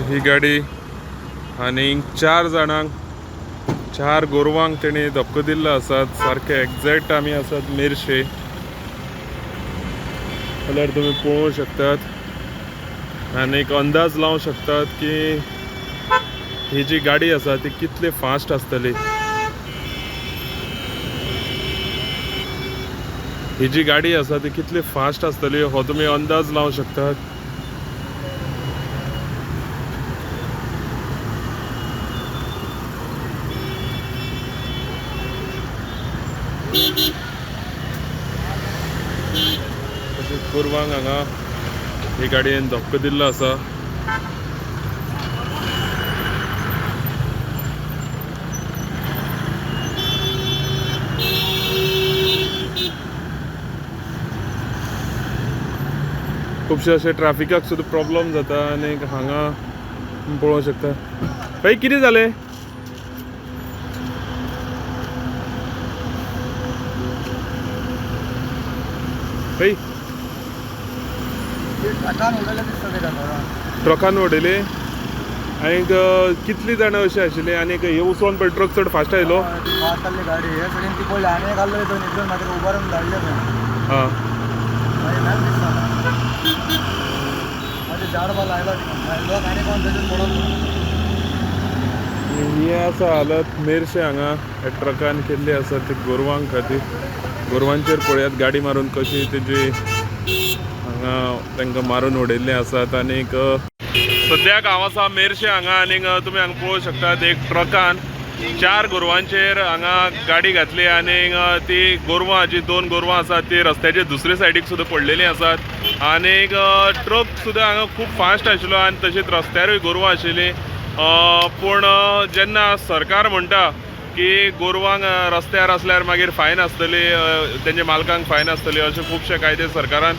ही गाडी आनी चार जाणांक, चार गोरवांक तेणी धपको दिल्लो आसात. सारके एग्जॅक्ट आमी आसात मेरशे जाल्यार तुमी पळोवंक शकतात आनी एक अंदाज लावंक शकतात की ही जी गाडी आसा ती कितली फास्ट आसतली. ही जी गाडी आसा ती कितली फास्ट आसतली हो तुमी अंदाज लावंक शकतात. तशेंच गोरवांक हांगा ही गाडयेन धपको दिल्लो आसा. खुबशे अशे ट्राफिकाक सुद्दां प्रॉब्लम जाता आनी हांगा पळोवंक शकता. भाई, कितें जालें? भाई? ट्रकान उडयलें दिसता तेका घरान. ट्रकान उडयले आनीक कितली जाणां अशी आशिल्ली आनीक हे उसोन पळय ट्रक चड फास्ट आयलो. फास्ट आहली गाडी, हे सायडीन ती पडली आनी एक आहलो तो निदून मागीर उबारून धाडले खंय. मागीर मॅम दिसता मागीर झाड बा लायलो तिका, मागीर लोक आनी कोण थंयसून पडोन. ही आसा हालत मेरशे हांगा ह्या ट्रकान केल्ली आसा ती गोरवांक खातीर. गोरवांचेर पळयात गाडी मारून कशी तेजी हांगा तांकां मारून उडयल्ले आसात. आनीक सद्याक हांव आसा मेरशे हांगा आनीक तुमी हांगा पळोवंक शकतात, एक ट्रकान चार गोरवांचेर हांगा गाडी घातली आनीक ती गोरवां जी दोन गोरवां आसात ती रस्त्याचे दुसरे सायडीक सुद्दां पडलेली आसात. आनीक ट्रक सुद्दां हांगा खूब फास्ट आशिल्लो आनी तशेंच रस्त्यारूय गोरवां आशिल्लीं. पूण जेन्ना सरकार म्हणटा की गोरवांक रस्त्यार आसल्यार मागीर फायन आसतली, तेंच्या मालकांक फायन आसतली, अशे खुबशे कायदे सरकारान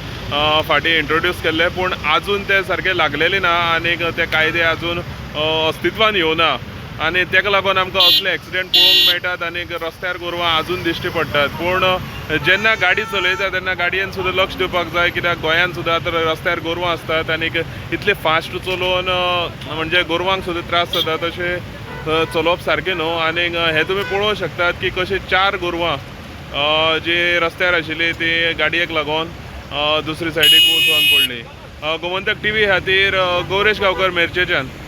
फाटीं इंट्रोड्यूस केल्ले, पूण आजून ते सारके लागलेले ना आनीक ते कायदे आजून अस्तित्वान येवना आनी तेका लागून आमकां असले एक्सिडेंट पळोवंक मेळटात आनीक रस्त्यार गोरवां आजून दिश्टी पडटात. पूण जेन्ना गाडी चलयता तेन्ना गाडयेन सुद्दां लक्ष दिवपाक जाय, कित्याक गोंयांत सुद्दां आतां रस्त्यार गोरवां आसतात आनीक इतले फास्ट चलोवन म्हणजे गोरवांक सुद्दां त्रास जाता. तशें चलोवप सारकें न्हू. आनीक हें तुमी पळोवंक शकतात की कशीं चार गोरवां जी रस्त्यार आशिल्ली ती गाडयेक लागून दुसरी सायडीक वचून पडली. गोमंतक टीव्ही खातीर गौरेश गांवकर, मेरशेच्यान.